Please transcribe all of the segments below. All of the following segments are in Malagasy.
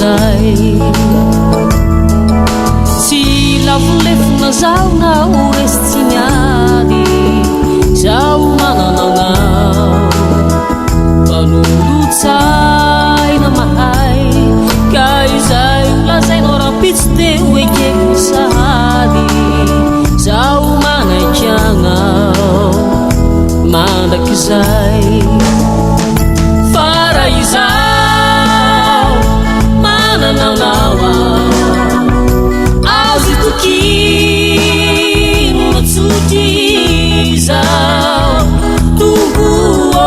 mandrakizay. Tsy lavo lefona zaho na ho resy tsy miady, zaho manana anao. Mpanolo-tsaina mahay, ka izay ho lazainao rahampitso dia ho ekeko sahady. Zaho manaiky anao mandrakizay. Fa raha izaho manana anao aho, azo itokiana tsotra izao. Tompo ô,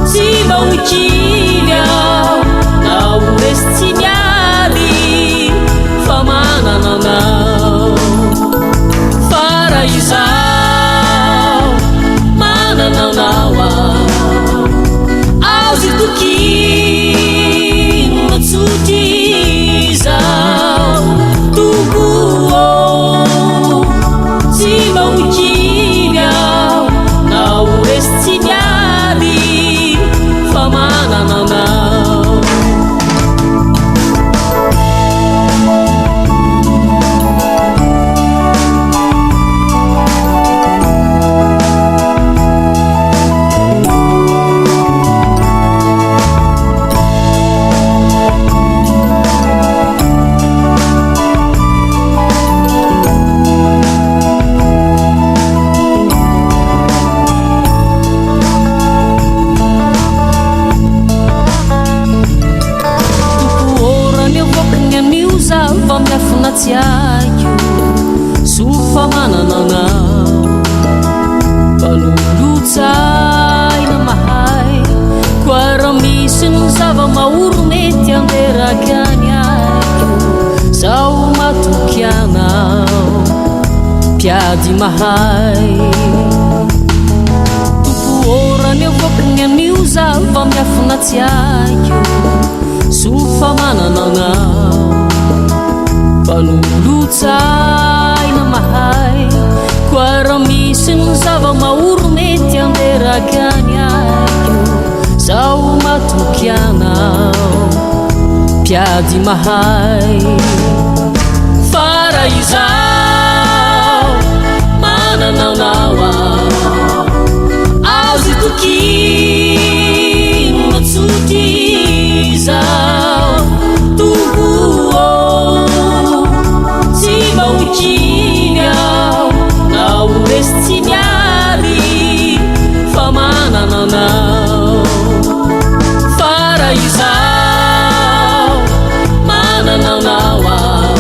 tsy mba ho kivy aho na ho resy tsy miady, fa manana anao. Fa raha izaho manana anao aho, azo itokiana tsotra izao. Tompo ô, tsy mba ho kivy aho na ho resy tsy miady, fa manana anao. Tompo ô, raha ny avoaka ny anio zava-miafina tsy haiko, soa fa manana anao. Mpanolo-tsaina mahay, koa raha misy ny zava-mahory mety handeraka ny aiko, zaho matoky anao, mpiady mahay. Tompo ô, raha ny avoaka ny anio zava-miafina tsy haiko, soa fa manana anao. Mpanolo-tsaina mahay, koa raha misy ny zava-mahory mety handeraka ny aiko, zaho matoky anao, mpiady mahay. Fa raha izaho manana anao aho, azo itokiana tsotra izao. Tompo ô, tsy mba ho kivy aho na ho resy tsy miady, fa manana anao. Fa raha izaho manana anao aho,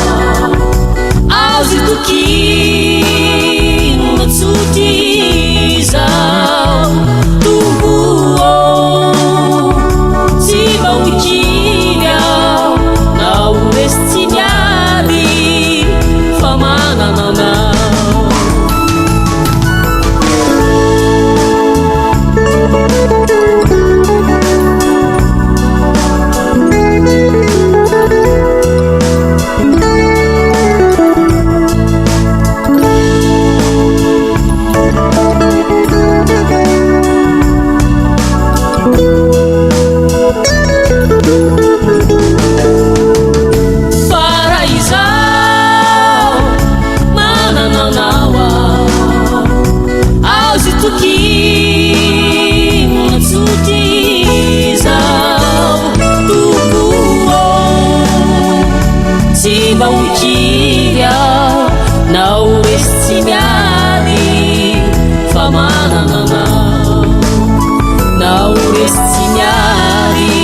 azo itokiana tsotra izao. Tompo ô, tsy mba ho kivy aho na ho resy tsy miady, fa manana anao. Fa raha izaho manana anao aho, azo itokiana tsotra izao. Tompo ô, tsy mba ho kivy aho na ho resy tsy miady, fa manana anao. Na ho resy tsy miady,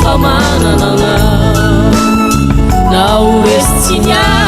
fa manana anao. Na ho resy tsy miady.